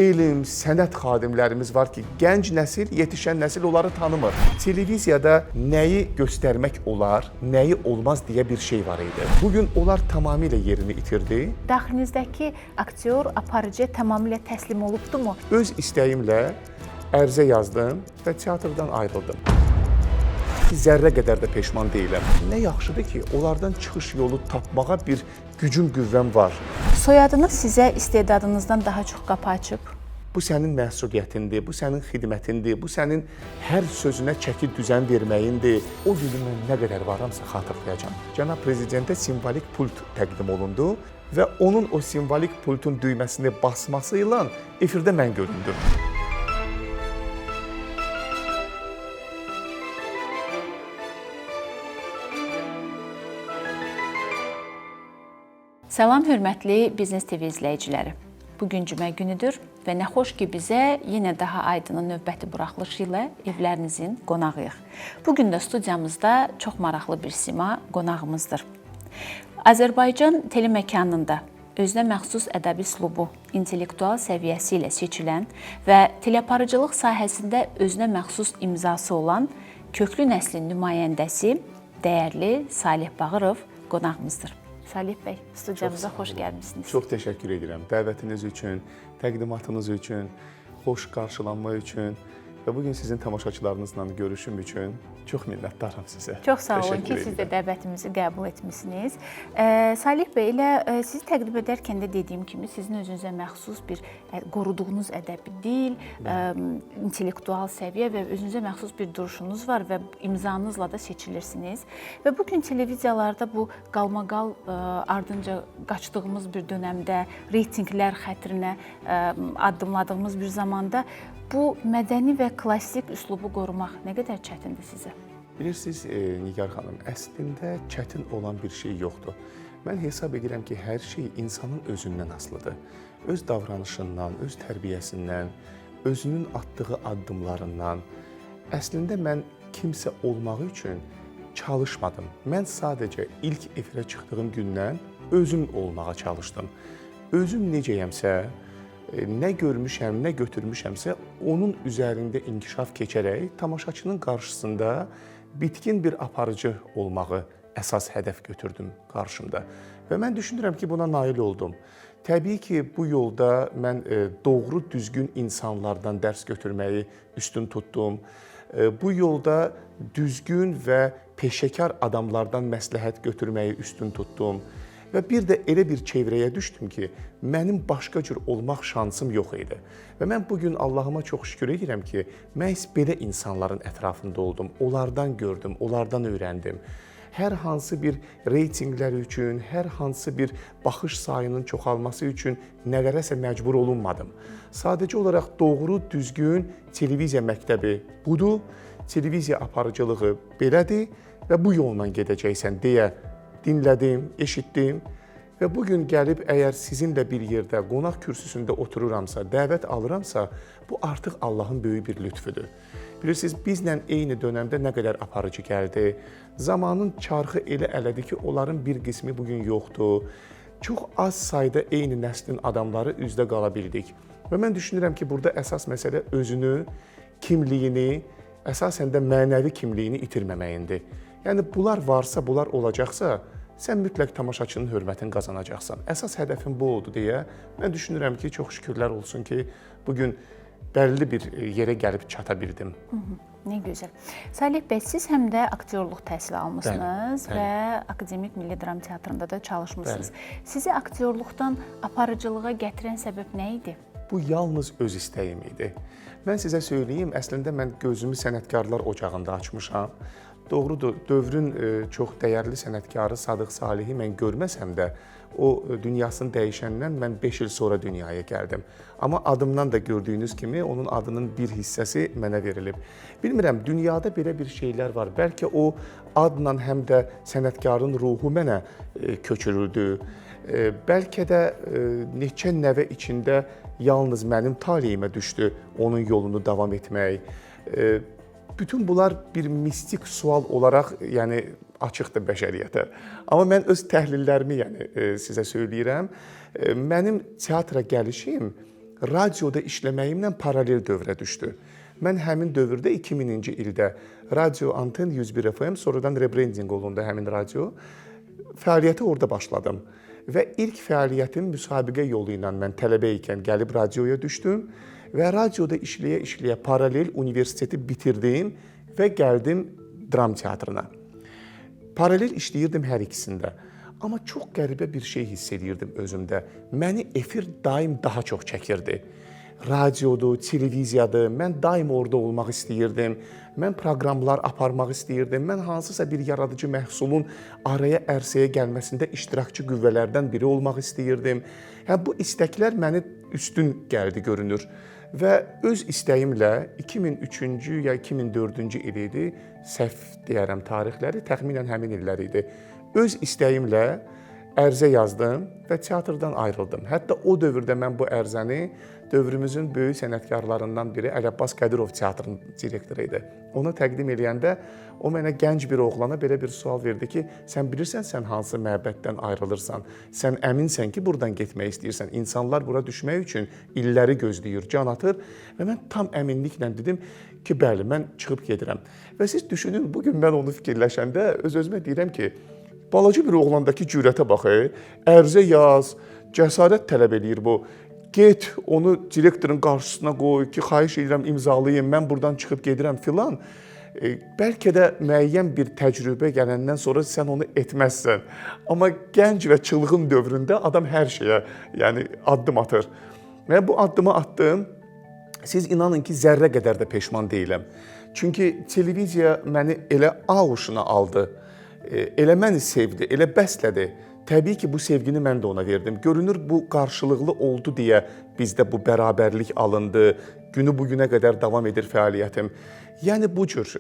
Elm, sənət xadimlərimiz var ki, gənc nəsil, yetişən nəsil onları tanımır. Televiziyada nəyi göstərmək olar, nəyi olmaz deyə bir şey var idi. Bu gün onlar tamamilə yerini itirdi. Daxilinizdəki aktyor aparıcıya tamamilə təslim olubdumu? Öz istəyimlə ərizə yazdım və teatrdan ayrıldım. Zərrə qədər də peşman deyiləm. Nə yaxşıdır ki, onlardan çıxış yolu tapmağa bir gücüm, qüvvəm var. Soyadınız sizə istedadınızdan daha çox qapı açıb. Bu sənin məsuliyyətindir, bu sənin xidmətindir, bu sənin hər sözünə çəki düzən verməyindir. O günü mən nə qədər varamsa xatırlayacağam. Cənab prezidentə simvolik pult təqdim olundu və onun o simvolik pultun düyməsini basması ilə efirdə mən göründüm. Salam hörmətli Biznes TV izləyiciləri. Bu gün cümə günüdür və nə xoş ki bizə yenə daha Aydının növbəti buraxılışı ilə evlərinizin qonağıyıq. Bu gün də studiyamızda çox maraqlı bir sima qonağımızdır. Azərbaycan teleməkanında özünə məxsus ədəbi üslubu, intellektual səviyyəsi ilə seçilən və teleaparıcılıq sahəsində özünə məxsus imzası olan köklü nəslin nümayəndəsi dəyərli Saleh Bağırov qonağımızdır. Saleh bəy, studiyamıza xoş gəlmisiniz. Çox təşəkkür edirəm dəvətiniz üçün, təqdimatınız üçün, xoş qarşılanma üçün və bu gün sizin tamaşaçılarınızla görüşüm üçün çox minnətdaram sizə. Çox sağ olun ki, siz də dəvətimizi qəbul etmisiniz. Saleh bəy, elə sizi təqdim edərkən də dediyim kimi sizin özünüzə məxsus bir qoruduğunuz ədəbi dil, intellektual səviyyə və özünüzə məxsus bir duruşunuz var və imzanızla da seçilirsiniz. Və bu gün televiziyalarda bu qalmaqal ardınca qaçdığımız bir dönəmdə, reytinqlər xətrinə addımladığımız bir zamanda bu mədəni və klassik üslubu qorumaq nə qədər çətindir sizə? Bilirsiniz, Nigar xanım, əslində çətin olan bir şey yoxdur. Mən hesab edirəm ki, hər şey insanın özündən asılıdır. Öz davranışından, öz tərbiyəsindən, özünün atdığı addımlarından. Əslində mən kimsə olmaq üçün çalışmadım. Mən sadəcə ilk efirə çıxdığım gündən özüm olmağa çalışdım. Özüm necəyəmsə, nə görmüşəm, nə götürmüşəmsə, onun üzərində inkişaf keçərək tamaşaçının qarşısında bitkin bir aparıcı olmağı əsas hədəf götürdüm qarşımda. Və mən düşünürəm ki, buna nail oldum. Təbii ki, bu yolda mən doğru, düzgün insanlardan dərs götürməyi üstün tutdum. Bu yolda düzgün və peşəkar adamlardan məsləhət götürməyi üstün tutdum. Və bir də elə bir çevrəyə düşdüm ki, mənim başqa cür olmaq şansım yox idi. Və mən bu gün Allahıma çox şükür edirəm ki, məhz belə insanların ətrafında oldum. Onlardan gördüm, onlardan öyrəndim. Hər hansı bir reytinqlər üçün, hər hansı bir baxış sayının çoxalması üçün nələrəsə məcbur olunmadım. Sadəcə olaraq doğru, düzgün televiziya məktəbi budur, televiziya aparıcılığı belədir və bu yolla gedəcəksən deyə dinlədim, eşitdim və bu gün gəlib əgər sizinlə bir yerdə qonaq kürsüsündə otururamsa, dəvət alıramsa, bu artıq Allahın böyük bir lütfüdür. Bilirsiniz, bizlə eyni dönəmdə nə qədər aparıcı gəldi. Zamanın çarxı elə elədi ki, onların bir qismi bu gün yoxdur. Çox az sayda eyni nəslin adamları üzdə qala bildik. Və mən düşünürəm ki, burada əsas məsələ özünü, kimliyini, əsasən də mənəvi kimliyini itirməməyindir. Yəni bunlar varsa, bunlar olacaqsa, sən mütləq tamaşaçının hörmətini qazanacaqsan. Əsas hədəfim bu oldu deyə mən düşünürəm ki, çox şükürlər olsun ki, bu gün bəlli bir yerə gəlib çata bildim. Nə gözəl. Saleh bəy, siz həm də aktyorluq təhsili almısınız bəli, və Akademik Milli Dram Teatrında da çalışmısınız. Bəli. Sizi aktyorluqdan aparıcılığa gətirən səbəb nə idi? Bu yalnız öz istəyim idi. Mən sizə söyləyim, əslində mən gözümü sənətkarlar ocağında açmışam. Doğrudur, dövrün çox dəyərli sənətkarı Sadıq Salihi mən görməsəm də, o dünyasını dəyişəndən mən 5 il sonra dünyaya gəldim. Amma adımdan da gördüyünüz kimi onun adının bir hissəsi mənə verilib. Bilmirəm, dünyada belə bir şeylər var. Bəlkə o adla həm də sənətkarın ruhu mənə köçürüldü. Bəlkə də neçə nəvə içində yalnız mənim taleyimə düşdü onun yolunu davam etmək. Bütün bunlar bir mistik sual olaraq, yəni açıqdır bəşəriyyətə. Amma mən öz təhlillərimi, yəni sizə söyləyirəm. Mənim teatra gəlişim radioda işləməyimlə paralel dövrə düşdü. Mən həmin dövrdə 2000-ci ildə Radio Anten 101 FM, sonradan rebranding olundu həmin radio, fəaliyyətə orada başladım. Və ilk fəaliyyətim müsabiqə yolu ilə mən tələbə ikən gəlib radioya düşdüm və radioda işləyə-işləyə paralel universiteti bitirdim və gəldim dram teatrına. Paralel işləyirdim hər ikisində. Amma çox qəribə bir şey hiss eləyirdim özümdə. Məni efir daim daha çox çəkirdi. Radiodur, televiziyadır. Mən daim orada olmaq istəyirdim. Mən proqramlar aparmaq istəyirdim. Mən hansısa bir yaradıcı məhsulun araya, ərsəyə gəlməsində iştirakçı qüvvələrdən biri olmaq istəyirdim. Hə, bu istəklər məni üstün gəldi görünür. Və öz istəyimlə 2003-cü ya 2004-cü il idi, səhv deyərəm tarixləri, təxminən həmin illər idi. Öz istəyimlə ərizə yazdım və teatrdan ayrıldım. Hətta o dövrdə mən bu ərizəni dövrümüzün böyük sənətkarlarından biri Əli Abbas Qədirov teatrının direktoru idi. Ona təqdim eləyəndə o mənə gənc bir oğlana belə bir sual verdi ki, sən bilirsən sən hansı məbəddən ayrılırsan? Sən əminsən ki, buradan getmək istəyirsən? İnsanlar bura düşmək üçün illəri gözləyir, can atır və mən tam əminliklə dedim ki, bəli, mən çıxıb gedirəm. Və siz düşünün, bu gün mən onu fikirləşəndə öz-özümə deyirəm ki, balaca bir oğlandakı cürətə bax, ərizə yaz, cəsarət tələb eləyir bu. Get, onu direktorun qarşısına qoy ki, xahiş edirəm imzalayın, mən buradan çıxıb gedirəm filan. Bəlkə də müəyyən bir təcrübə gələndən sonra sən onu etməzsən. Amma gənc və çılğın dövründə adam hər şeyə, yəni addım atır. Və bu addımı attım. Siz inanın ki, zərrə qədər də peşman deyiləm. Çünki televiziya məni elə ağuşuna aldı. Elə məni sevdi, elə bəslədi. Təbii ki, bu sevgini mən də ona verdim. Görünür, bu qarşılıqlı oldu deyə bizdə bu bərabərlik alındı. Günü bu günə qədər davam edir fəaliyyətim. Yəni bu cür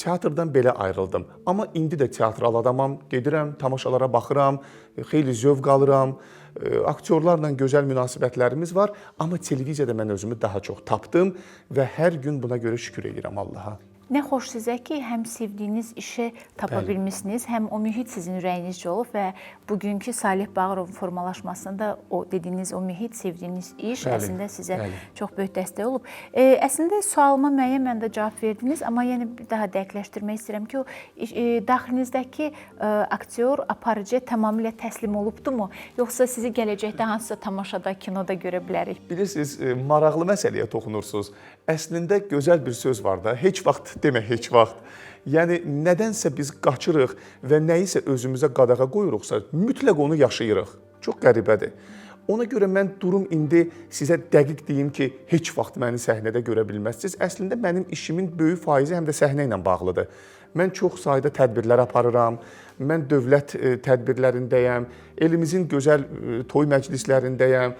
teatrdan belə ayrıldım. Amma indi də teatral adamam. Gedirəm, tamaşalara baxıram, xeyli zövq alıram. Aktyorlarla gözəl münasibətlərimiz var. Amma televiziyada mən özümü daha çox tapdım və hər gün buna görə şükür edirəm Allaha. Nə xoş sizə ki, həm sevdiyiniz işi tapa bilmişsiniz, həm o mühit sizin ürəyinizcə olub və bugünkü Saleh Bağırovun formalaşmasında o dediyiniz o mühit, sevdiyiniz iş əslində sizə çox böyük dəstək olub. Əslində sualıma müəyyən mənada cavab verdiniz, amma yəni bir daha dəqiqləşdirmək istəyirəm ki, o daxilinizdəki aktyor, aparıcı tamamilə təslim olubdumu, yoxsa sizi gələcəkdə hansısa tamaşada, kinoda görə bilərik? Bilirsiniz, maraqlı məsələyə toxunursunuz. Əslində gözəl bir söz var da, heç vaxt demə heç vaxt. Yəni nədənsə biz qaçırıq və nəyisə özümüzə qadağa qoyuruqsa, mütləq onu yaşayırıq. Çox qəribədir. Ona görə mən durum indi sizə dəqiq deyim ki, heç vaxt məni səhnədə görə bilməzsiniz. Əslində mənim işimin böyük faizi həm də səhnə ilə bağlıdır. Mən çox sayda tədbirlər aparıram, mən dövlət tədbirlərindəyəm, elimizin gözəl toy məclislərindəyəm,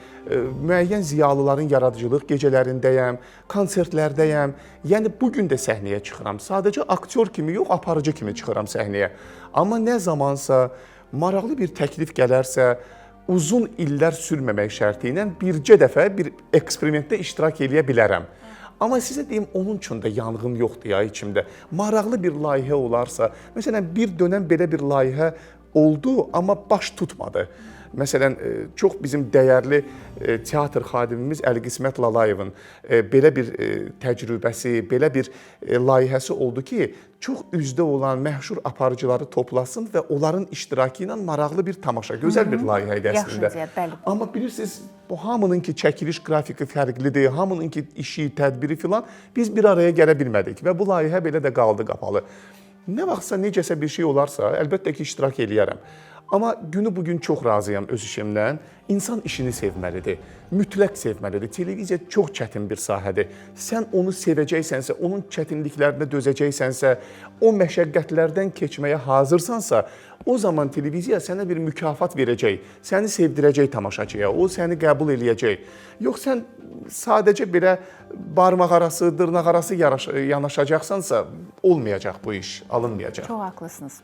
müəyyən ziyalıların yaradıcılıq gecələrindəyəm, konsertlərdəyəm. Yəni bu gün də səhnəyə çıxıram. Sadəcə aktyor kimi yox, aparıcı kimi çıxıram səhnəyə. Amma nə zamansa maraqlı bir təklif gələrsə, uzun illər sürməmək şərti ilə bircə dəfə bir eksperimentdə iştirak eləyə bilərəm. Amma sizə deyim, onun üçün də yanğın yoxdur ya içimdə. Maraqlı bir layihə olarsa, məsələn, bir dönəm belə bir layihə oldu, amma baş tutmadı. Məsələn, çox bizim dəyərli teatr xadimimiz Əli Qismət Lalayevin belə bir təcrübəsi, belə bir layihəsi oldu ki, çox üzdə olan məşhur aparıcıları toplasın və onların iştirakı ilə maraqlı bir tamaşa, gözəl bir layihə idi əslində. Yaxşı, bəli. Amma bilirsiniz, bu hamının ki çəkiliş qrafiki fərqlidir, hamının ki işi, tədbiri filan, biz bir araya gələ bilmədik və bu layihə belə də qaldı qapalı. Nə vaxtsa necəsə bir şey olarsa, əlbəttə ki, iştirak eləyərəm. Amma günü bugün çox razıyam öz işimdən. İnsan işini sevməlidir, mütləq sevməlidir. Televiziya çox çətin bir sahədir. Sən onu sevəcəksənsə, onun çətinliklərinə dözəcəksənsə, o məşəqqətlərdən keçməyə hazırsansa, O zaman televiziya sənə bir mükafat verəcək, səni sevdirəcək tamaşaçıya, o səni qəbul eləyəcək. Yox, sən sadəcə belə barmaq arası, dırnaq arası yanaşacaqsansa, olmayacaq bu iş, alınmayacaq. Çox haqlısınız.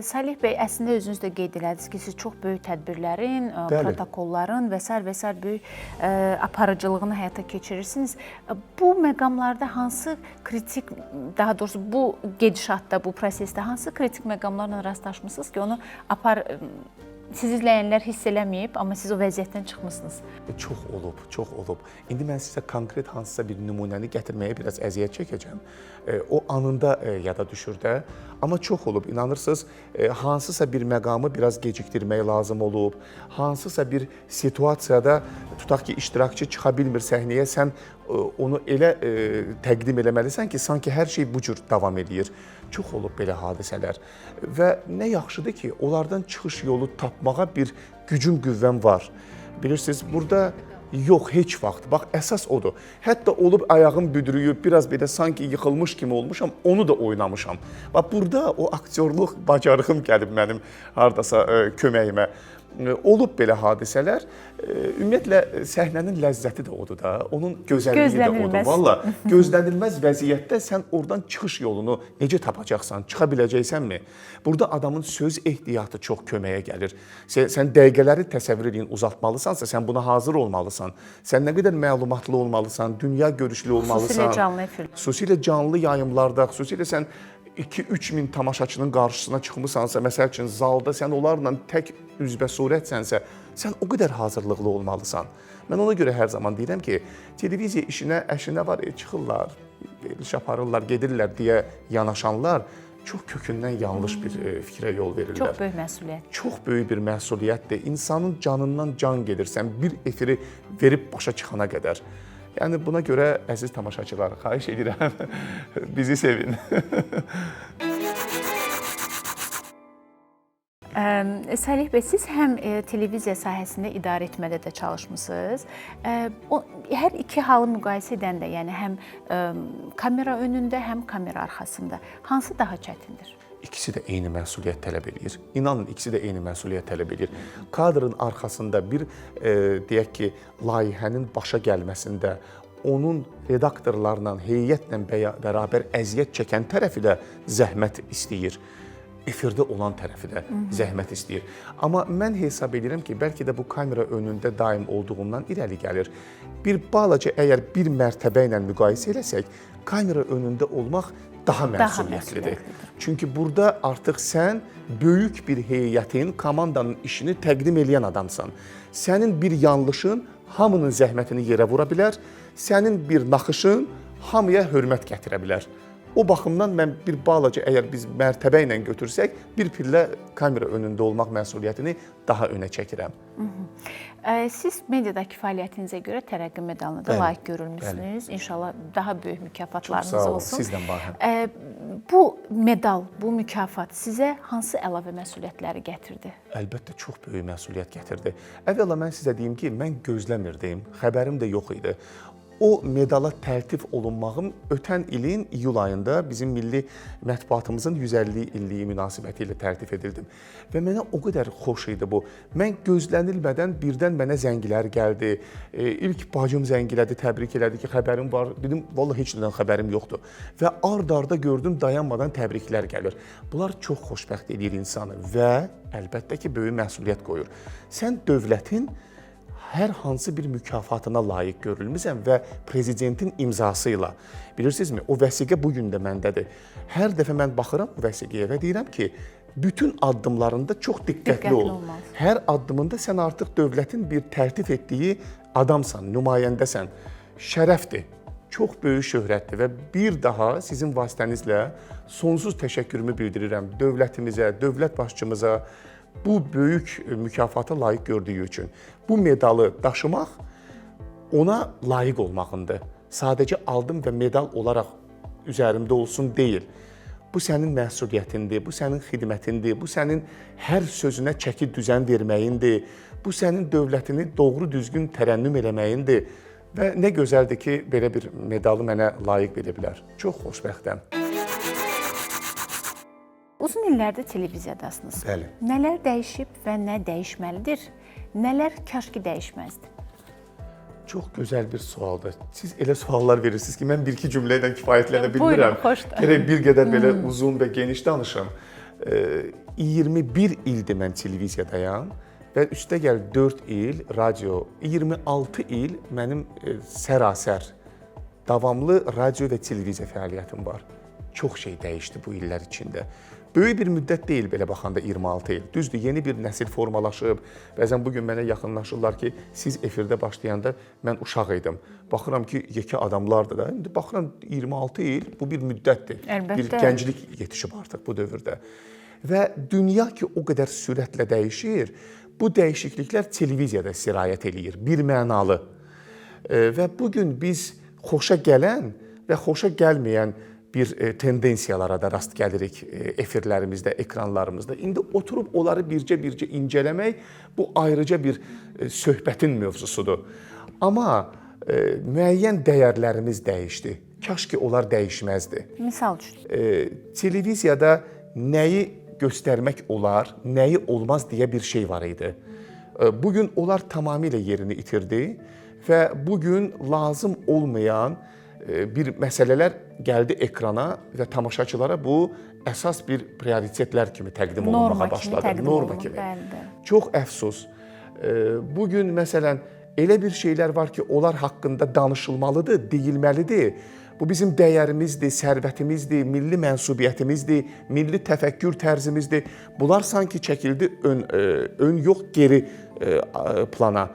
Saleh bəy, əslində özünüz də qeyd elədiniz ki, siz çox böyük tədbirlərin, protokolların və sair və sair böyük aparıcılığını həyata keçirirsiniz. Bu məqamlarda hansı kritik, daha doğrusu bu gedişatda, bu prosesdə hansı kritik məqamlarla rastlaşmısınız ki, onu sizi izləyənlər hiss eləməyib, amma siz o vəziyyətdən çıxmısınız? Çox olub, çox olub. İndi mən sizə konkret hansısa bir nümunəni gətirməyə biraz əziyyət çəkəcəm. O anında yada düşür də. Amma çox olub, inanırsınız, hansısa bir məqamı biraz gecikdirmək lazım olub, hansısa bir situasiyada tutaq ki, iştirakçı çıxa bilmir səhnəyə, sən onu elə təqdim eləməlisən ki, sanki hər şey bu cür davam eləyir. Çox olub belə hadisələr və nə yaxşıdır ki, onlardan çıxış yolu tapmağa bir gücüm, qüvvəm var. Bilirsiniz, burada yox, heç vaxt. Bax, əsas odur. Hətta olub ayağım büdrüyüb, biraz belə sanki yıxılmış kimi olmuşam, onu da oynamışam. Bax, burada o aktyorluq bacarığım gəlib mənim hardasa köməyimə. Olub belə hadisələr. Ümumiyyətlə, səhnənin ləzzəti də odur da, onun gözəlliyi də odur. Valla, gözlənilməz vəziyyətdə sən oradan çıxış yolunu necə tapacaqsan, çıxa biləcəksənmi? Burada adamın söz ehtiyatı çox köməyə gəlir. Sən dəqiqələri təsəvvür eləyin, uzatmalısansa, sən buna hazır olmalısan. Sən nə qədər məlumatlı olmalısan, dünya görüşlü olmalısan. Xüsusilə canlı efirdə. Xüsusilə canlı yayımlarda, xüsusilə sən 2-3 min tamaşaçının qarşısına çıxmısansa, məsəl üçün zalda sən onlarla tək üzbə surətsənsə, sən o qədər hazırlıqlı olmalısan. Mən ona görə hər zaman deyirəm ki, televiziya işinə, əşinə var, çıxırlar, veriliş aparırlar, gedirlər deyə yanaşanlar çox kökündən yanlış bir fikrə yol verirlər. Çox böyük məsuliyyət. Çox böyük bir məsuliyyətdir. İnsanın canından can gedir, sən bir efiri verib başa çıxana qədər. Yəni buna görə əziz tamaşaçılar, xahiş edirəm, bizi sevin. Saleh bəy, siz həm televiziya sahəsində idarə etmədə də çalışmısınız. Hər iki halı müqayisə edəndə, yəni həm kamera önündə, həm kamera arxasında, hansı daha çətindir? İkisi də eyni məsuliyyət tələb eləyir. İnanın, ikisi də eyni məsuliyyət tələb eləyir. Kadrın arxasında bir, deyək ki, layihənin başa gəlməsində onun redaktorlarla, heyətlə bərabər əziyyət çəkən tərəfi də zəhmət istəyir. Efirdə olan tərəfi də zəhmət istəyir. Amma mən hesab edirəm ki, bəlkə də bu kamera önündə daim olduğundan irəli gəlir. Bir balaca əgər bir mərtəbə ilə müqayisə eləsək, kamera önündə olmaq daha məsuliyyətlidir. Çünki burada artıq sən böyük bir heyətin, komandanın işini təqdim eləyən adamsan. Sənin bir yanlışın hamının zəhmətini yerə vura bilər, sənin bir naxışın hamıya hörmət gətirə bilər. O baxımdan mən bir balaca, əgər biz mərtəbə ilə götürsək, bir pillə kamera önündə olmaq məsuliyyətini daha önə çəkirəm. Siz mediadakı fəaliyyətinizə görə tərəqqi medalına da layiq görülmüsünüz. İnşallah daha böyük mükafatlarınız olsun. Sizdən bahəm. Bu medal, bu mükafat sizə hansı əlavə məsuliyyətləri gətirdi? Əlbəttə, çox böyük məsuliyyət gətirdi. Əvvəla mən sizə deyim ki, mən gözləmirdim, xəbərim də yox idi. O medala təltif olunmağım ötən ilin iyul ayında bizim milli mətbuatımızın 150 illiyi münasibəti ilə təltif edildim. Və mənə o qədər xoş idi bu. Mən gözlənilmədən birdən mənə zənglər gəldi. İlk bacım zəng elədi, təbrik elədi ki, xəbərim var. Dedim, vallahi heç nədən xəbərim yoxdur. Və ard-arda gördüm, dayanmadan təbriklər gəlir. Bunlar çox xoşbəxt edir insanı və əlbəttə ki, böyük məsuliyyət qoyur. Sən dövlətin hər hansı bir mükafatına layiq görülmüsən və prezidentin imzası ilə. Bilirsinizmi, o vəsiqə bu gün də məndədir. Hər dəfə mən baxıram bu vəsiqəyə və deyirəm ki, bütün addımlarında çox diqqətli ol. Hər addımında sən artıq dövlətin bir təltif etdiyi adamsan, nümayəndəsən. Şərəfdir, çox böyük şöhrətdir və bir daha sizin vasitənizlə sonsuz təşəkkürümü bildirirəm dövlətimizə, dövlət başçımıza, bu böyük mükafata layiq gördüyü üçün. Bu medalı daşımaq ona layiq olmağındır. Sadəcə aldım və medal olaraq üzərimdə olsun deyil. Bu sənin məsuliyyətindir, bu sənin xidmətindir, bu sənin hər sözünə çəki düzən verməyindir, bu sənin dövlətini doğru düzgün tərənnüm eləməyindir və nə gözəldir ki, belə bir medalı mənə layiq verə bilər. Çox xoşbəxtəm. Uzun illərdir televiziyadasınız. Bəli. Nələr dəyişib və nə dəyişməlidir? Nələr kaş ki dəyişməzdi? Çox gözəl bir sualdır. Siz elə suallar verirsiniz ki, mən bir-iki cümlə ilə kifayətlənə bilmirəm. Buyurun, xoşdur. Gərək bir qədər belə uzun və geniş danışım. 21 ildir mən televiziyadayam və üstəgəl 4 il radio, 26 il mənim sərasər davamlı radio və televiziya fəaliyyətim var. Çox şey dəyişdi bu illər içində. Böyük bir müddət deyil belə baxanda 26 il. Düzdür, yeni bir nəsil formalaşıb. Bəzən bu gün mənə yaxınlaşırlar ki, siz efirdə başlayanda mən uşaq idim. Baxıram ki, yekə adamlardır da. İndi baxıram 26 il bu bir müddətdir. Əlbəttə. Bir gənclik yetişib artıq bu dövrdə. Və dünya ki o qədər sürətlə dəyişir, bu dəyişikliklər televiziyada sirayət eləyir, bir mənalı. Və bu gün biz xoşa gələn və xoşa gəlməyən bir tendensiyalara da rast gəlirik efirlərimizdə, ekranlarımızda. İndi oturub onları bircə-bircə incələmək bu ayrıca bir söhbətin mövzusudur. Amma müəyyən dəyərlərimiz dəyişdi. Kaş ki onlar dəyişməzdi. Misal üçün. Televiziyada nəyi göstərmək olar, nəyi olmaz deyə bir şey var idi. Bu gün onlar tamamilə yerini itirdi və bu gün lazım olmayan bir məsələlər gəldi ekrana və tamaşaçılara bu əsas bir prioritetlər kimi təqdim olunmağa başladı. Norma kimi. Bəli, bəli. Çox əfsus. Bu gün məsələn elə bir şeylər var ki, onlar haqqında danışılmalıdır, deyilməlidir. Bu bizim dəyərimizdir, sərvətimizdir, milli mənsubiyyətimizdir, milli təfəkkür tərzimizdir. Bunlar sanki çəkildi ön yox, geri plana.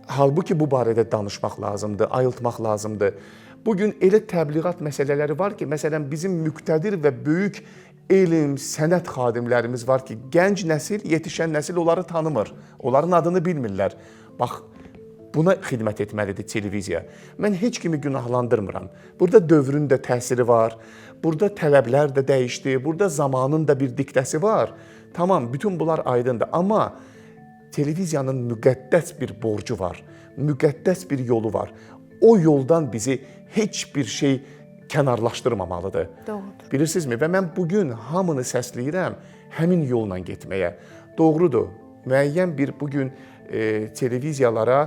Halbuki bu barədə danışmaq lazımdır, ayıltmaq lazımdır. Bugün elə təbliğat məsələləri var ki, məsələn bizim müqtədir və böyük elm, sənət xadimlərimiz var ki, gənc nəsil, yetişən nəsil onları tanımır, onların adını bilmirlər. Bax, buna xidmət etməlidir televiziya. Mən heç kimi günahlandırmıram. Burada dövrün də təsiri var, burada tələblər də dəyişdi, burada zamanın da bir diktəsi var. Tamam, bütün bunlar aydındır, amma televiziyanın müqəddəs bir borcu var, müqəddəs bir yolu var. O yoldan bizi heç bir şey kənarlaşdırmamalıdır. Doğrudur. Bilirsinizmi? Və mən bugün hamını səsləyirəm həmin yolla getməyə. Doğrudur. Müəyyən bir bugün televiziyalara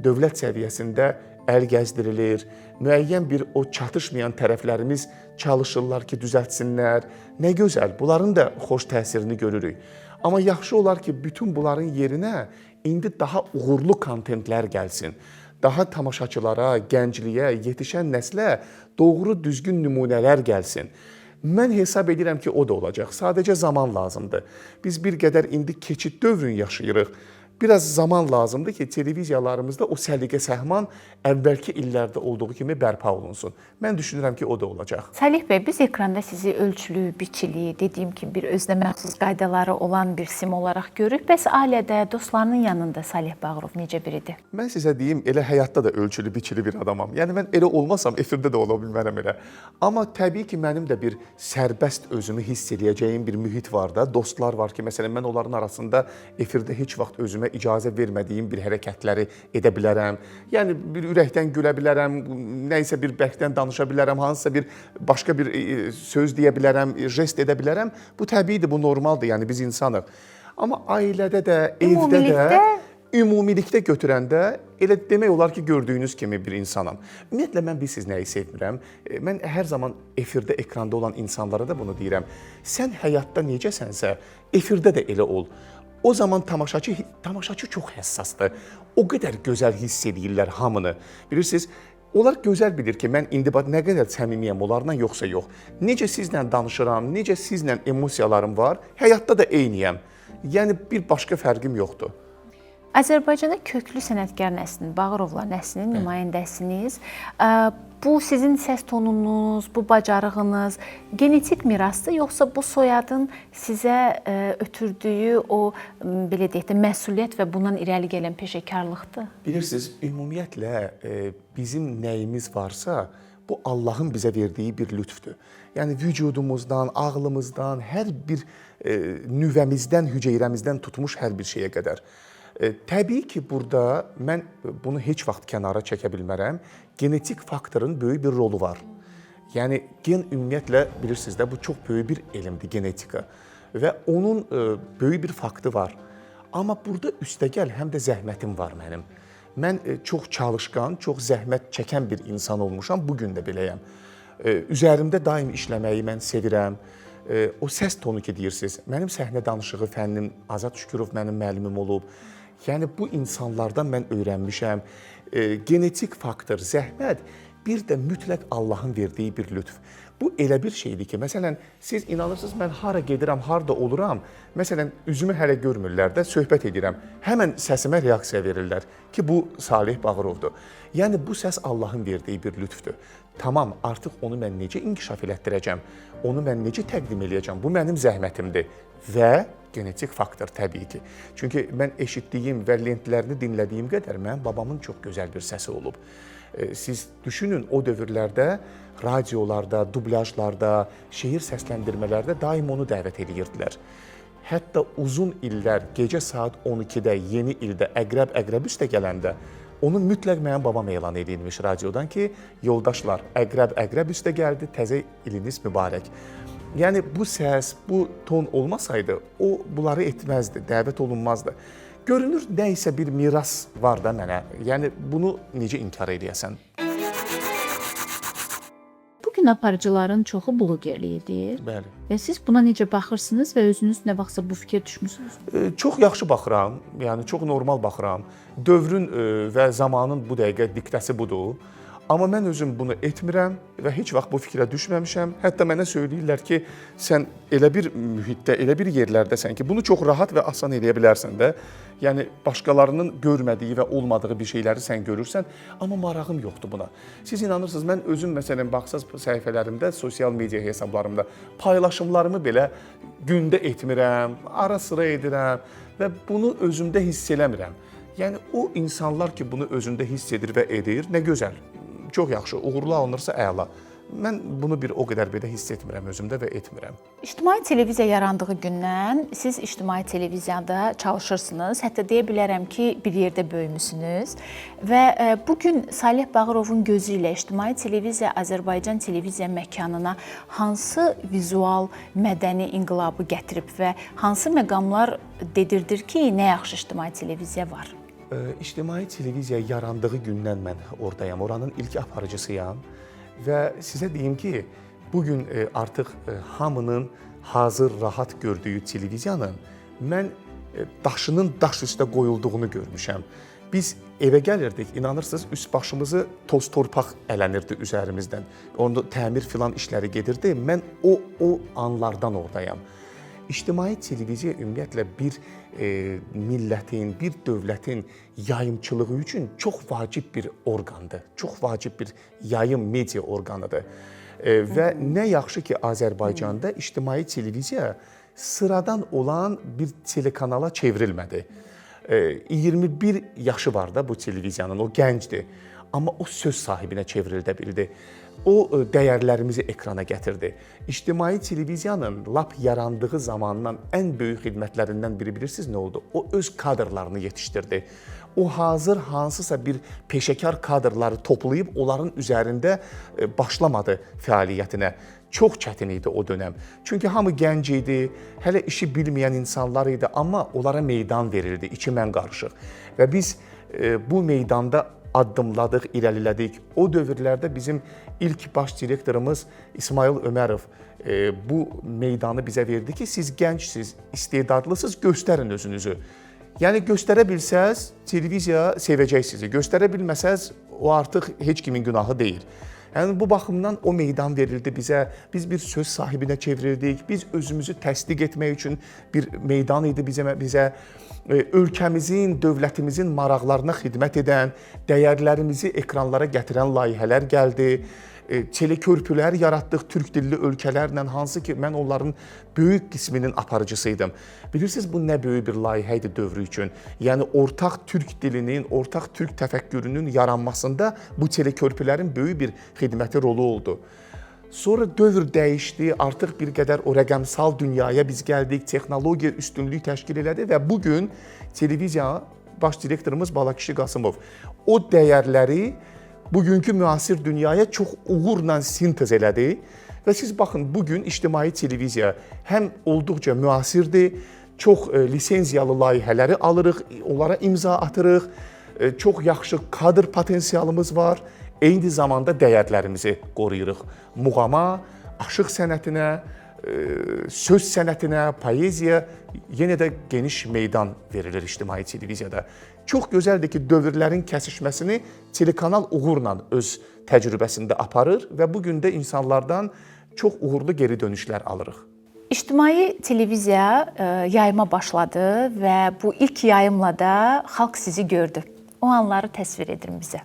dövlət səviyyəsində əl gəzdirilir. Müəyyən bir o çatışmayan tərəflərimiz çalışırlar ki, düzəltsinlər. Nə gözəl, bunların da xoş təsirini görürük. Amma yaxşı olar ki, bütün bunların yerinə indi daha uğurlu kontentlər gəlsin. Daha tamaşaçılara, gəncliyə, yetişən nəslə doğru düzgün nümunələr gəlsin. Mən hesab edirəm ki, o da olacaq. Sadəcə zaman lazımdır. Biz bir qədər indi keçid dövrünü yaşayırıq. Biraz zaman lazımdır ki, televiziyalarımızda o səliqə-səhman əvvəlki illərdə olduğu kimi bərpa olunsun. Mən düşünürəm ki, o da olacaq. Salih bəy, biz ekranda sizi ölçülü, biçili, dediyim kimi bir özünə məxsus qaydaları olan bir sim olaraq görürük. Bəs ailədə, dostlarının yanında Salih Bağırov necə biridir? Mən sizə deyim, elə həyatda da ölçülü, biçili bir adamam. Yəni mən elə olmasam efirdə də ola bilmərəm elə. Amma təbii ki, mənim də bir sərbəst özümü hiss eləyəcəyim bir mühit var da, dostlar var ki, məsələn mən onların arasında efirdə heç vaxt özümə icazə vermədiyim bir hərəkətləri edə bilərəm. Yəni bir ürəkdən gülə bilərəm, nə isə bir bərkdən danışa bilərəm, hansısa bir başqa bir söz deyə bilərəm, jest edə bilərəm. Bu təbiidir, bu normaldır. Yəni biz insanıq. Amma ailədə də, evdə də, ümumilikdə götürəndə elə demək olar ki, gördüyünüz kimi bir insanam. Ümumiyyətlə mən bilirsiniz nəyi sevmirəm? Mən hər zaman efirdə, ekranda olan insanlara da bunu deyirəm. Sən həyatda necəsənsə, efirdə də elə ol. O zaman tamaşaçı çox həssasdır. O qədər gözəl hiss edirlər hamını. Bilirsiniz, onlar gözəl bilir ki, mən indi nə qədər səmimiyəm onlarla, yoxsa yox. Necə sizlə danışıram, necə sizlə emosiyalarım var, həyatda da eyniyəm. Yəni bir başqa fərqim yoxdur. Azərbaycanda köklü sənətkar nəslinin, Bağırovlar nəslinin nümayəndəsiniz. Bu sizin səs tonunuz, bu bacarığınız genetik mirasdır, yoxsa bu soyadın sizə ötürdüyü o belə deyək də məsuliyyət və bundan irəli gələn peşəkarlıqdır? Bilirsiniz, ümumiyyətlə bizim nəyimiz varsa, bu Allahın bizə verdiyi bir lütfdür. Yəni vücudumuzdan, ağlımızdan, hər bir nüvəmizdən, hüceyrəmizdən tutmuş hər bir şeyə qədər. Təbii ki, burada mən bunu heç vaxt kənara çəkə bilmərəm. Genetik faktorun böyük bir rolu var. Yəni gen ümumiyyətlə bilirsiniz də bu çox böyük bir elmdir, genetika və onun böyük bir faktı var. Amma burada üstəgəl həm də zəhmətim var mənim. Mən çox çalışqan, çox zəhmət çəkən bir insan olmuşam, bu gün də beləyəm. Üzərimdə daim işləməyi mən sevirəm. O səs tonu ki deyirsiniz, mənim səhnə danışığı fənnim Azad Şükürov mənim müəllimim olub. Yəni bu insanlardan mən öyrənmişəm. Genetik faktor, zəhmət, bir də mütləq Allahın verdiyi bir lütf. Bu elə bir şeydir ki, məsələn, siz inanırsınız mən hara gedirəm, harda oluram, məsələn, üzümü hələ görmürlər də, söhbət edirəm. Həmən səsimə reaksiya verirlər ki, bu Saleh Bağırovdur. Yəni bu səs Allahın verdiyi bir lütfdür. Tamam, artıq onu mən necə inkişaf elətdirəcəm, onu mən necə təqdim eləyəcəm, bu mənim zəhmətimdir və genetik faktor təbii ki. Çünki mən eşitdiyim və lentlərini dinlədiyim qədər mənim babamın çox gözəl bir səsi olub. Siz düşünün o dövrlərdə radiolarda, dublyajlarda, şeir səsləndirmələrdə daim onu dəvət edirdilər. Hətta uzun illər gecə saat 12-də, yeni ildə əqrəb əqrəb üstə gələndə onu mütləq mənim babam elan edilmiş radiodan ki, yoldaşlar, əqrəb əqrəb üstə gəldi, təzə iliniz mübarək. Yəni bu səs, bu ton olmasaydı o bunları etməzdi, dəvət olunmazdı. Görünür nə isə bir miras var da mənə. Yəni bunu necə inkar eləyəsən? Bu gün aparıcıların çoxu blogerlik edir. Bəli. Və siz buna necə baxırsınız və özünüz nə vaxtsa bu fikrə düşmüsünüz? Çox yaxşı baxıram, yəni çox normal baxıram. Dövrün və zamanın bu dəqiqə diktəsi budur. Amma mən özüm bunu etmirəm və heç vaxt bu fikrə düşməmişəm. Hətta mənə söyləyirlər ki, sən elə bir mühitdə, elə bir yerlərdəsən ki, bunu çox rahat və asan eləyə bilərsən də. Yəni başqalarının görmədiyi və olmadığı bir şeyləri sən görürsən, amma marağım yoxdur buna. Siz inanırsınız, mən özüm məsələn baxsaz səhifələrimdə, sosial media hesablarımda paylaşımlarımı belə gündə etmirəm, ara sıra edirəm və bunu özümdə hiss eləmirəm. Yəni o insanlar ki, bunu özündə hiss edir və edir, nə gözəl. Çox yaxşı, uğurlu alınırsa əla. Mən bunu bir o qədər belə hiss etmirəm özümdə və etmirəm. İctimai televiziya yarandığı gündən siz ictimai televiziyada çalışırsınız. Hətta deyə bilərəm ki, bir yerdə böyümüsünüz və bu gün Saleh Bağırovun gözü ilə ictimai televiziya Azərbaycan televiziya məkanına hansı vizual mədəni inqilabı gətirib və hansı məqamlar dedirdir ki, nə yaxşı ictimai televiziya var? İctimai televiziya yarandığı gündən mən oradayam, oranın ilk aparıcısıyam və sizə deyim ki, bugün artıq hamının hazır, rahat gördüyü televiziyanın mən daşının daş üstə qoyulduğunu görmüşəm. Biz evə gəlirdik, inanırsınız, üst başımızı toz torpaq ələnirdi üzərimizdən. Onda təmir filan işləri gedirdi. Mən o anlardan oradayam. İctimai televiziya ümumiyyətlə bir millətin, bir dövlətin yayımçılığı üçün çox vacib bir orqandır. Çox vacib bir yayım media orqanıdır. Və nə yaxşı ki, Azərbaycanda ictimai televiziya sıradan olan bir telekanala çevrilmədi. 21 yaşı var da bu televiziyanın, o gəncdir. Amma o söz sahibinə çevrildə bildi. O dəyərlərimizi ekrana gətirdi. İctimai televiziyanın lap yarandığı zamandan ən böyük xidmətlərindən biri bilirsiniz nə oldu? O öz kadrlarını yetişdirdi. O hazır hansısa bir peşəkar kadrları toplayıb onların üzərində başlamadı fəaliyyətinə. Çox çətin idi o dönəm. Çünki hamı gənc idi, hələ işi bilməyən insanlar idi, amma onlara meydan verildi, içi mən qarışıq. Və biz bu meydanda addımladıq, irəlilədik. O dövrlərdə bizim ilk baş direktorumuz İsmail Ömərov bu meydanı bizə verdi ki, siz gəncsiniz, istedadlısınız, göstərin özünüzü. Yəni göstərə bilsəz, televiziya sevəcək sizi. Göstərə bilməsəz, o artıq heç kimin günahı deyil. Yəni bu baxımdan o meydan verildi bizə. Biz bir söz sahibinə çevrildik. Biz özümüzü təsdiq etmək üçün bir meydan idi bizə. Ölkəmizin, dövlətimizin maraqlarına xidmət edən, dəyərlərimizi ekranlara gətirən layihələr gəldi. Telekörpülər yaratdıq türk dilli ölkələrlə, hansı ki mən onların böyük qisminin aparıcısıydım. Bilirsiniz bu nə böyük bir layihə idi dövrü üçün. Yəni ortaq türk dilinin, ortaq türk təfəkkürünün yaranmasında bu telekörpülərin böyük bir xidməti rolu oldu. Sonra dövr dəyişdi, artıq bir qədər o rəqəmsal dünyaya biz gəldik, texnologiya üstünlük təşkil elədi və bugün televiziya baş direktorumuz Balakişi Qasımov o dəyərləri bugünkü müasir dünyaya çox uğurla sintez elədi. Və siz baxın, bu gün ictimai televiziya həm olduqca müasirdir, çox lisenziyalı layihələri alırıq, onlara imza atırıq, çox yaxşı kadr potensialımız var. Eyni zamanda dəyərlərimizi qoruyuruq. Muğama, aşıq sənətinə, söz sənətinə, poeziya yenə də geniş meydan verilir ictimai televiziyada. Çox gözəldir ki, dövrlərin kəsişməsini telekanal uğurla öz təcrübəsində aparır və bu gün də insanlardan çox uğurlu geri dönüşlər alırıq. İctimai televiziya yayıma başladı və bu ilk yayımla da xalq sizi gördü. O anları təsvir edin bizə.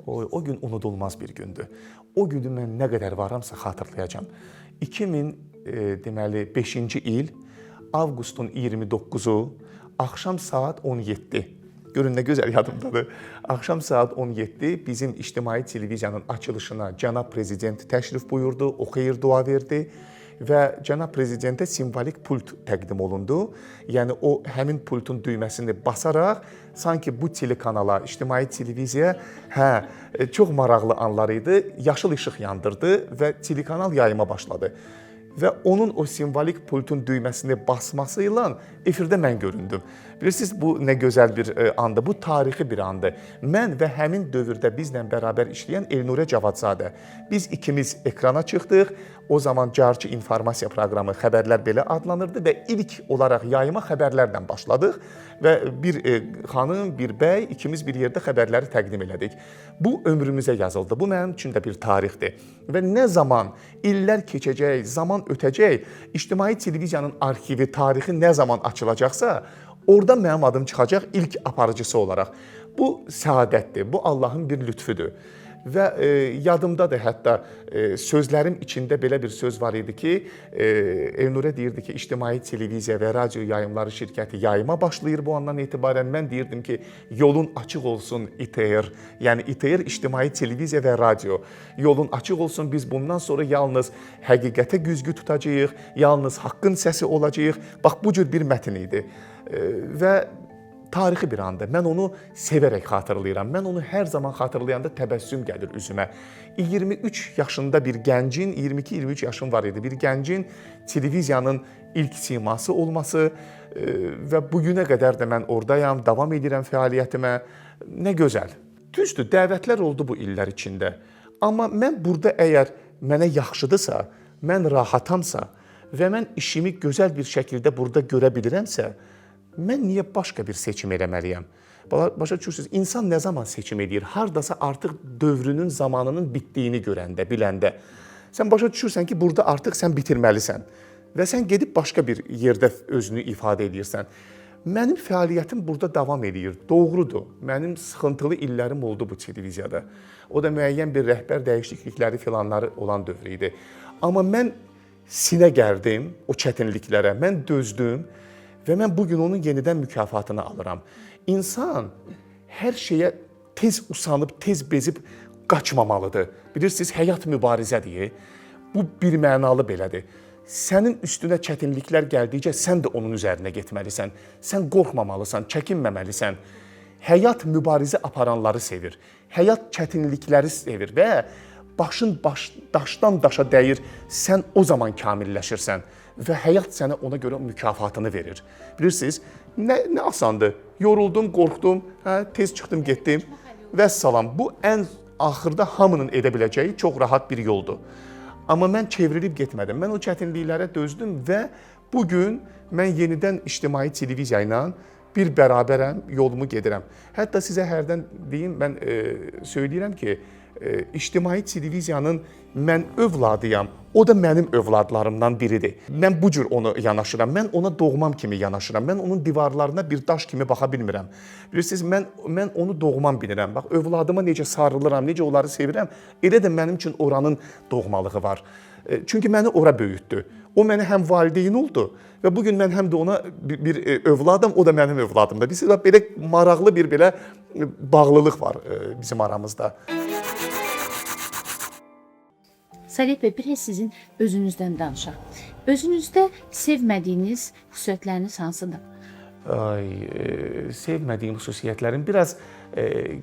O gün unudulmaz bir gündür. O günü mən nə qədər varamsa xatırlayacağam. 2000 deməli 5-ci il avqustun 29-u axşam saat 17. Görün nə gözəl yadımdadır. Axşam saat 17 bizim ictimai televiziyanın açılışına cənab prezident təşrif buyurdu, o xeyir dua verdi və cənab prezidentə simvolik pult təqdim olundu. Yəni o həmin pultun düyməsini basaraq sanki bu telekanala, ictimai televiziyaya, hə, çox maraqlı anlar idi. Yaşıl işıq yandırdı və telekanal yayıma başladı. Və onun o simvolik pultun düyməsini basması ilə efirdə mən göründüm. Bilirsiniz, bu nə gözəl bir andır, bu tarixi bir andır. Mən və həmin dövrdə bizlə bərabər işləyən Elnurə Cavadzadə. Biz ikimiz ekrana çıxdıq. O zaman Carçı informasiya proqramı xəbərlər belə adlanırdı və ilk olaraq yayıma xəbərlərlə başladıq və bir xanım, bir bəy ikimiz bir yerdə xəbərləri təqdim elədik. Bu ömrümüzə yazıldı. Bu mənim üçün də bir tarixdir. Və nə zaman illər keçəcək, zaman ötəcək, ictimai televiziyanın arxivi, tarixi nə zaman açılacaqsa, orada mənim adım çıxacaq ilk aparıcısı olaraq. Bu səadətdir, bu Allahın bir lütfüdür. Və yadımdadır hətta sözlərim içində belə bir söz var idi ki, Elnurə deyirdi ki, ictimai televiziya və radio yayımları şirkəti yayıma başlayır bu andan etibarən. Mən deyirdim ki, yolun açıq olsun İTR, yəni İTR ictimai televiziya və radio. Yolun açıq olsun, biz bundan sonra yalnız həqiqətə güzgü tutacağıq, yalnız haqqın səsi olacağıq. Bax, bu cür bir mətn idi. Və tarixi bir andır. Mən onu sevərək xatırlayıram. Mən onu hər zaman xatırlayanda təbəssüm gəlir üzümə. 23 yaşında bir gəncin, 22-23 yaşım var idi, bir gəncin televiziyanın ilk siması olması və bu günə qədər də mən oradayam, davam edirəm fəaliyyətimə. Nə gözəl. Düzdür, dəvətlər oldu bu illər içində. Amma mən burada əgər mənə yaxşıdırsa, mən rahatamsa və mən işimi gözəl bir şəkildə burada görə bilirəmsə, mən niyə başqa bir seçim eləməliyəm? Başa düşürsünüz, insan nə zaman seçim eləyir? Hardasa artıq dövrünün, zamanının bitdiyini görəndə, biləndə. Sən başa düşürsən ki, burada artıq sən bitirməlisən və sən gedib başqa bir yerdə özünü ifadə edirsən. Mənim fəaliyyətim burada davam eləyir. Doğrudur. Mənim sıxıntılı illərim oldu bu televiziyada. O da müəyyən bir rəhbər dəyişiklikləri filanları olan dövr idi. Amma mən sinə gəldim o çətinliklərə, mən dözdüm və mən bugün onun yenidən mükafatını alıram. İnsan hər şeyə tez usanıb, tez bezib qaçmamalıdır. Bilirsiniz, həyat mübarizədir. Bu bir mənalı belədir. Sənin üstünə çətinliklər gəldikcə sən də onun üzərinə getməlisən. Sən qorxmamalısan, çəkinməməlisən. Həyat mübarizə aparanları sevir. Həyat çətinlikləri sevir və başın daşdan daşa dəyir, sən o zaman kamilləşirsən və həyat sənə ona görə mükafatını verir. Bilirsiniz, nə asandır. Yoruldum, qorxdum, hə, tez çıxdım, getdim. Vəssalam, bu ən axırda hamının edə biləcəyi çox rahat bir yoldur. Amma mən çevrilib getmədim. Mən o çətinliklərə dözdüm və bugün mən yenidən ictimai televiziya ilə bir bərabərəm, yolumu gedirəm. Hətta sizə hərdən deyim, mən söyləyirəm ki, ictimai televiziyanın mən övladıyam, o da mənim övladlarımdan biridir. Mən bu cür onu yanaşıram, mən ona doğmam kimi yanaşıram, mən onun divarlarına bir daş kimi baxa bilmirəm. Bilirsiniz, mən onu doğmam bilirəm. Bax, övladıma necə sarılıram, necə onları sevirəm, elə də mənim üçün oranın doğmalığı var. Çünki məni ora böyütdü. O mənə həm valideyn oldu və bugün mən həm də ona bir övladım, o da mənim övladımdır. Bilirsiniz, belə maraqlı bir belə bağlılıq var bizim aramızda. Saleh bəy, biraz sizin özünüzdən danışaq. Özünüzdə sevmədiyiniz xüsusiyyətləriniz hansıdır? Ay, sevmədiyim xüsusiyyətlərim biraz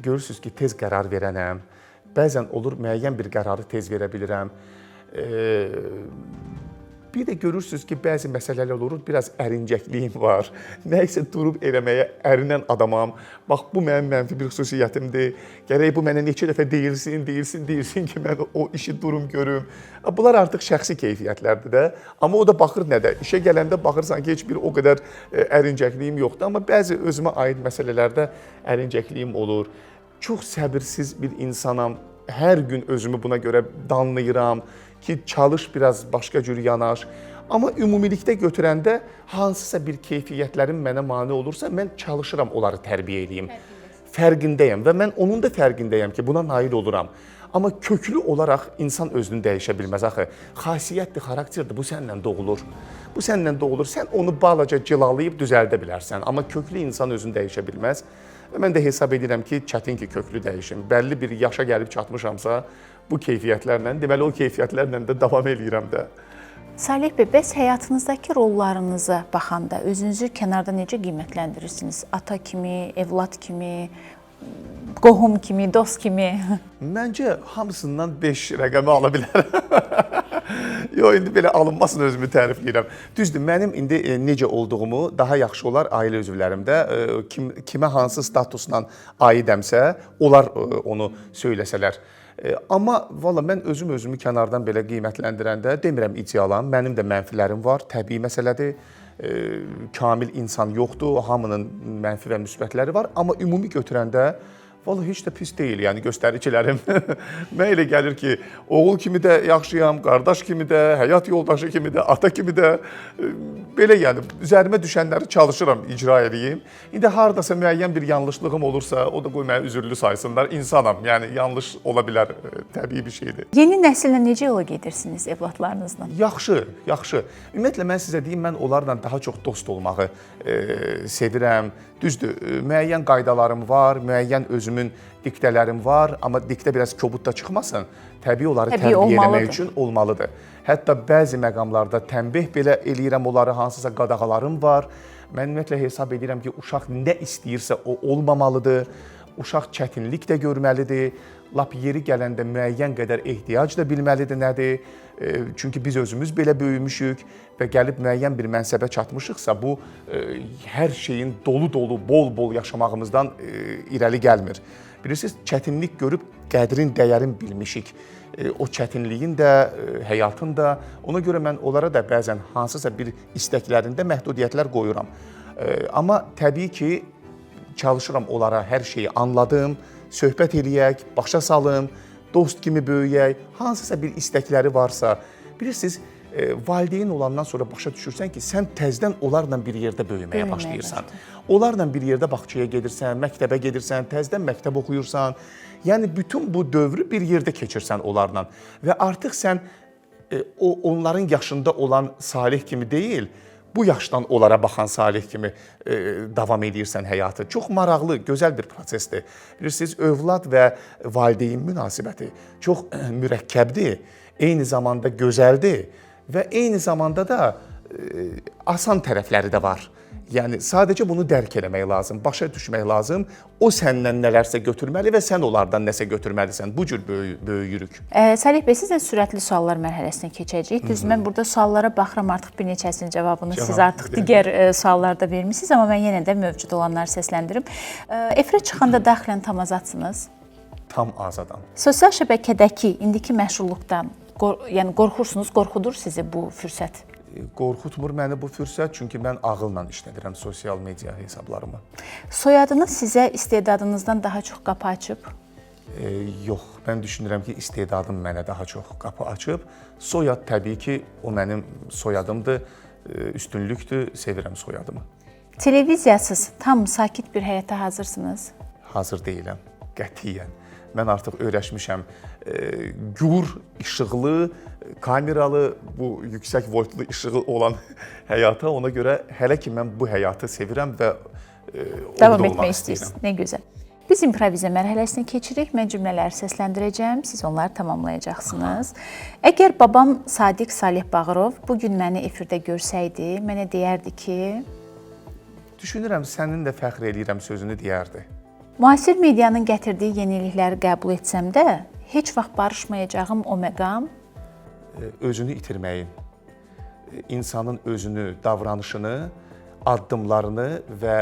görürsünüz ki, tez qərar verənəm, Bəzən olur müəyyən bir qərarı tez verə bilirəm. Bir də görürsüz ki, bəzi məsələlər olur, biraz ərincəkliyim var. Nə isə durub eləməyə ərinən adamam. Bax, bu mənim mənfi bir xüsusiyyətimdir. Gərək bu mənə neçə dəfə deyilsin, deyilsin, deyilsin ki, mən o işi durum görüm. Bunlar artıq şəxsi keyfiyyətlərdir də. Amma o da baxır nədə? İşə gələndə baxırsan ki, heç bir o qədər ərincəkliyim yoxdur. Amma bəzi özümə aid məsələlərdə ərincəkliyim olur. Çox səbirsiz bir insanam. Hər gün özümü buna görə danlayıram ki, çalış biraz başqa cür yanaş. Amma ümumilikdə götürəndə hansısa bir keyfiyyətlərim mənə mane olursa, mən çalışıram onları tərbiyə eləyim. Fərqindəyəm və mən onun da fərqindəyəm ki, buna nail oluram. Amma köklü olaraq insan özünü dəyişə bilməz axı. Xasiyyətdir, xarakterdir, bu səninlə doğulur. Bu səninlə doğulur. Sən onu balaca cilalayıb düzəldə bilərsən, amma köklü insan özünü dəyişə bilməz. Və mən də hesab edirəm ki, çətin ki, köklü dəyişim. Bəlli bir yaşa gəlib çatmışamsa, bu keyfiyyətlərlə, deməli o keyfiyyətlərlə də davam eləyirəm də. Saleh bəy, bəs həyatınızdakı rollarınıza baxanda özünüzü kənarda necə qiymətləndirirsiniz? Ata kimi, evlad kimi, qohum kimi, dost kimi? Məncə hamısından 5 rəqəmi ala bilərəm. Yox, indi belə alınmasın özümü tərifləyirəm. Düzdür, mənim indi necə olduğumu daha yaxşı olar ailə üzvlərimdə kimə hansı statusla aidəmsə, onlar onu söyləsələr. Amma valla mən özüm özümü kənardan belə qiymətləndirəndə demirəm idealam, mənim də mənfilərim var, təbii məsələdir. Kamil insan yoxdur, hamının mənfi və müsbətləri var, amma ümumi götürəndə valla heç də pis deyil, yəni göstəricilərim. Mənə elə gəlir ki, oğul kimi də yaxşıyam, qardaş kimi də, həyat yoldaşı kimi də, ata kimi də, belə yəni üzərimə düşənləri çalışıram icra edeyim. İndi hardasa müəyyən bir yanlışlığım olursa, o da qoy məni üzürlü saysınlar. İnsanam, yəni yanlış ola bilər, təbii bir şeydir. Yeni nəsillə necə yola gedirsiniz evladlarınızla? Yaxşı, yaxşı. Ümumiyyətlə mən sizə deyim, mən onlarla daha çox dost olmağı sevirəm. Düzdür, müəyyən qaydalarım var, müəyyən özümün diktələrim var, amma diktə biraz kobud da çıxmasın. Təbii onları tərbiyə eləmək üçün olmalıdır. Hətta bəzi məqamlarda tənbih belə eləyirəm onları, hansısa qadağalarım var. Mən ümumiyyətlə hesab edirəm ki, uşaq nə istəyirsə o olmamalıdır. Uşaq çətinlik də görməlidir. Lap yeri gələndə müəyyən qədər ehtiyac da bilməlidir nədir. Çünki biz özümüz belə böyümüşük və gəlib müəyyən bir mənsəbə çatmışıqsa, bu hər şeyin dolu-dolu, bol-bol yaşamağımızdan irəli gəlmir. Bilirsiniz, çətinlik görüb qədrin, dəyərin bilmişik. O çətinliyin də, həyatın da. Ona görə mən onlara da bəzən hansısa bir istəklərində məhdudiyyətlər qoyuram. Amma təbii ki, çalışıram onlara hər şeyi anladım, söhbət eləyək, başa salım, dost kimi böyüyək, hansısa bir istəkləri varsa. Bilirsiniz, valideyn olandan sonra başa düşürsən ki, sən təzdən onlarla bir yerdə böyüməyə başlayırsan. Onlarla bir yerdə bağçaya gedirsən, məktəbə gedirsən, təzdən məktəb oxuyursan. Yəni bütün bu dövrü bir yerdə keçirsən onlarla və artıq sən onların yaşında olan Saleh kimi deyil, bu yaşdan onlara baxan Saleh kimi davam edirsən həyatı. Çox maraqlı, gözəl bir prosesdir. Bilirsiniz, övlad və valideyn münasibəti çox mürəkkəbdir, eyni zamanda gözəldir və eyni zamanda da asan tərəfləri də var. Yəni sadəcə bunu dərk eləmək lazım, başa düşmək lazım. O səndən nələrsə götürməli və sən onlardan nəsə götürməlisən. Bu cür böyüyürük. Saleh bəy, sizlə sürətli suallar mərhələsinə keçəcəyik. Düz, mən burada suallara baxıram, artıq bir neçəsinin cavabını siz artıq digər suallarda vermisiniz, amma mən yenə də mövcud olanları səsləndirim. Efirə çıxanda daxilən tam azadsınız? Tam azadam. Sosial şəbəkədəki indiki məşhurluqdan, yəni qorxursunuz, qorxudur sizi bu fürsət? Qorxutmur məni bu fürsət, çünki mən ağılla işlədirəm sosial media hesablarımı. Soyadınız sizə istedadınızdan daha çox qapı açıb? Yox, mən düşünürəm ki, istedadım mənə daha çox qapı açıb. Soyad təbii ki, o mənim soyadımdır, üstünlükdür, sevirəm soyadımı. Televiziyasız tam sakit bir həyata hazırsınız? Hazır deyiləm, qətiyyən. Mən artıq öyrəşmişəm. Gur, işıqlı, kameralı, bu yüksək voltlu işığı olan həyata. Ona görə hələ ki mən bu həyatı sevirəm və davam etmək istəyirəm. Nə gözəl. Biz improvizə mərhələsinə keçirik. Mən cümlələri səsləndirəcəm, siz onları tamamlayacaqsınız. Aha. Əgər babam Sadiq Saleh Bağırov bu gün məni efirdə görsəydi, mənə deyərdi ki... Düşünürəm, sənin də fəxr eləyirəm sözünü deyərdi. Müasir medianın gətirdiyi yenilikləri qəbul etsəm də, Heç vaxt barışmayacağım o məqam. Özünü itirməyin, insanın özünü, davranışını, addımlarını və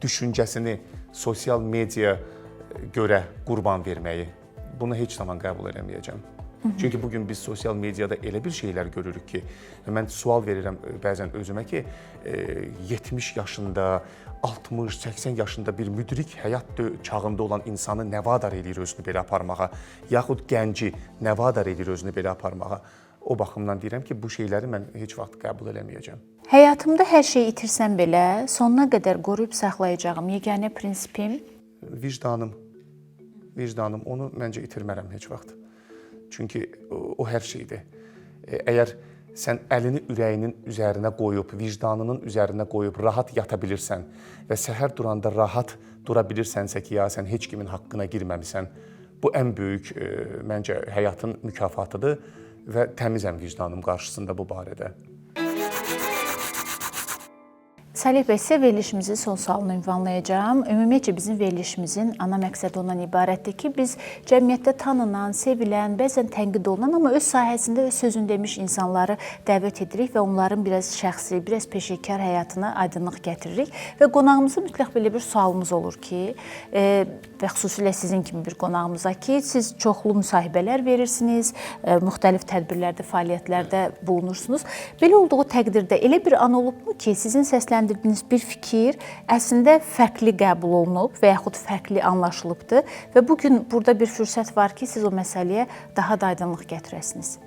düşüncəsini sosial media görə qurban verməyi. Bunu heç zaman qəbul eləməyəcəm. Çünki bu gün biz sosial mediada elə bir şeylər görürük ki, mən sual verirəm bəzən özümə ki, 70 yaşında, 60, 80 yaşında bir müdrik həyat çağında olan insanı nə vadar eləyir özünü belə aparmağa, yaxud gənci nə vadar eləyir özünü belə aparmağa? O baxımdan deyirəm ki, bu şeyləri mən heç vaxt qəbul eləməyəcəm. Həyatımda hər şeyi itirsəm belə, sonuna qədər qoruyub saxlayacağım yeganə prinsipim vicdanım. Vicdanım, onu məncə itirmərəm heç vaxt. Çünki o hər şeydir. Əgər sən əlini ürəyinin üzərinə qoyub, vicdanının üzərinə qoyub rahat yata bilirsən və səhər duranda rahat dura bilirsənsə ki, ya sən heç kimin haqqına girməmisən, bu ən böyük məncə həyatın mükafatıdır və təmizəm vicdanım qarşısında bu barədə. Salih bəy, sizə verilişimizin son sualını ünvanlayacağam. Ümumiyyətcə bizim verilişimizin ana məqsədi ondan ibarətdir ki, biz cəmiyyətdə tanınan, sevilən, bəzən tənqid olunan, amma öz sahəsində öz sözünü demiş insanları dəvət edirik və onların biraz şəxsi, biraz peşəkar həyatına aydınlıq gətiririk və qonağımıza mütləq belə bir sualımız olur ki, və xüsusilə sizin kimi bir qonağımıza ki, siz çoxlu müsahibələr verirsiniz, müxtəlif tədbirlərdə, fəaliyyətlərdə bulunursunuz. Belə olduğu təqdirdə elə bir an olubmu ki, sizin səsləndirdiyiniz bir fikir əslində fərqli qəbul olunub və yaxud fərqli anlaşılıbdır və bu gün burada bir fürsət var ki, siz o məsələyə daha da aydınlıq gətirəsiniz?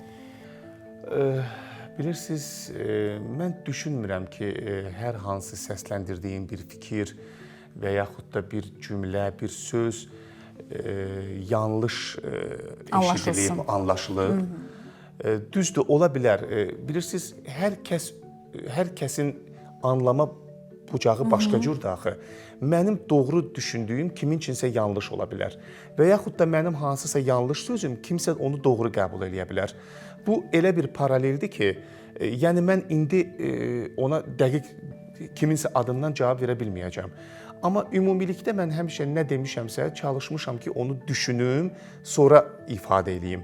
Bilirsiniz, mən düşünmürəm ki, hər hansı səsləndirdiyim bir fikir və yaxud da bir cümlə, bir söz yanlış eşidilib, anlaşılıb. Düzdür, ola bilər. Bilirsiniz, hər kəsin anlama bucağı başqa cürdür axı. Mənim doğru düşündüyüm kiminçinsə yanlış ola bilər. Və yaxud da mənim hansısa yanlış sözüm kimsə onu doğru qəbul eləyə bilər. Bu elə bir paraleldir ki, yəni mən indi ona dəqiq kiminsə adından cavab verə bilməyəcəm. Amma ümumilikdə mən həmişə nə demişəmsə, çalışmışam ki, onu düşünüm, sonra ifadə eləyim.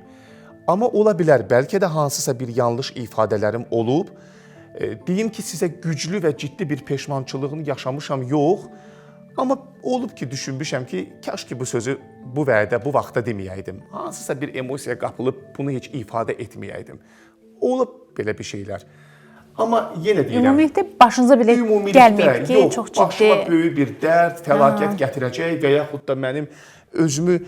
Amma ola bilər, bəlkə də hansısa bir yanlış ifadələrim olub. Deyim ki, sizə güclü və ciddi bir peşmançılığını yaşamışam, yox. Amma olub ki, düşünmüşəm ki, kaş ki bu sözü bu vədə, bu vaxtda deməyəydim. Hansısa bir emosiyaya qapılıb bunu heç ifadə etməyəydim. Olub belə bir şeylər. Amma yenə deyirəm, ümumilikdə başınıza belə gəlməyib ki, yox, çox ciddi başıma böyük bir dərd, fəlakət gətirəcək və yaxud da mənim özümü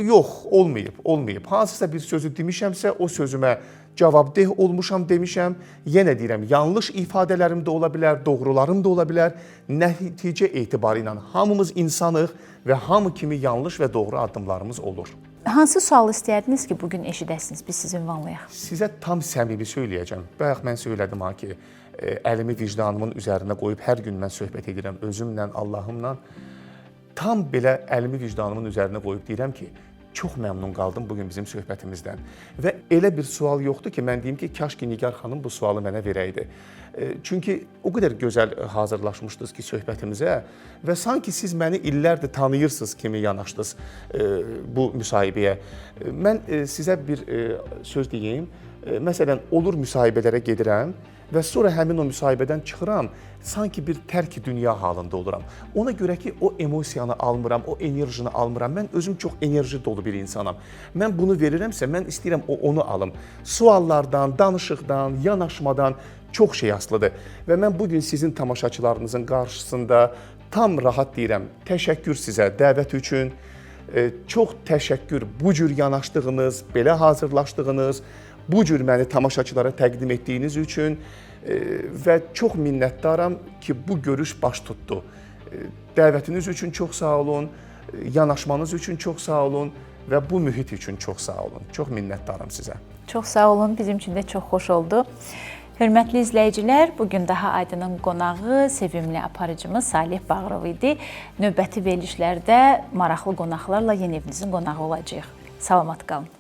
yox, olmayıb. Hansısa bir sözü demişəmsə, o sözümə cavabdeh olmuşam demişəm. Yenə deyirəm, yanlış ifadələrim də ola bilər, doğrularım da ola bilər. Nəticə etibarı ilə hamımız insanıq və hamı kimi yanlış və doğru addımlarımız olur. Hansı sualı istəyərdiniz ki, bugün eşidəsiniz, biz sizi ünvanlayaq? Sizə tam səmimi söyləyəcəm. Bayaq mən söylədim ha ki, əlimi vicdanımın üzərinə qoyub hər gün mən söhbət edirəm özümlə, Allahımla. Tam belə əlimi vicdanımın üzərinə qoyub deyirəm ki, çox məmnun qaldım bugün bizim söhbətimizdən. Və elə bir sual yoxdur ki, mən deyim ki, kaş ki Nigar xanım bu sualı mənə verəydi. Çünki o qədər gözəl hazırlaşmışdınız ki söhbətimizə və sanki siz məni illərdir tanıyırsınız kimi yanaşdınız bu müsahibəyə. Mən sizə bir söz deyim. Məsələn, olur müsahibələrə gedirəm və sonra həmin o müsahibədən çıxıram, sanki bir tərk dünya halında oluram. Ona görə ki, o emosiyanı almıram, o enerjini almıram. Mən özüm çox enerji dolu bir insanam. Mən bunu verirəmsə, mən istəyirəm onu alım. Suallardan, danışıqdan, yanaşmadan çox şey asılıdır. Və mən bugün sizin tamaşaçılarınızın qarşısında tam rahat deyirəm, təşəkkür sizə dəvət üçün, çox təşəkkür bu cür yanaşdığınız, belə hazırlaşdığınız, bu cür məni tamaşaçılara təqdim etdiyiniz üçün və çox minnətdaram ki, bu görüş baş tutdu. Dəvətiniz üçün çox sağ olun, yanaşmanız üçün çox sağ olun və bu mühit üçün çox sağ olun. Çox minnətdaram sizə. Çox sağ olun, bizim üçün də çox xoş oldu. Hörmətli izləyicilər, bugün Daha Aydının qonağı, sevimli aparıcımız Salih Bağırov idi. Növbəti verilişlərdə maraqlı qonaqlarla yenə evinizin qonağı olacağıq. Salamat qalın.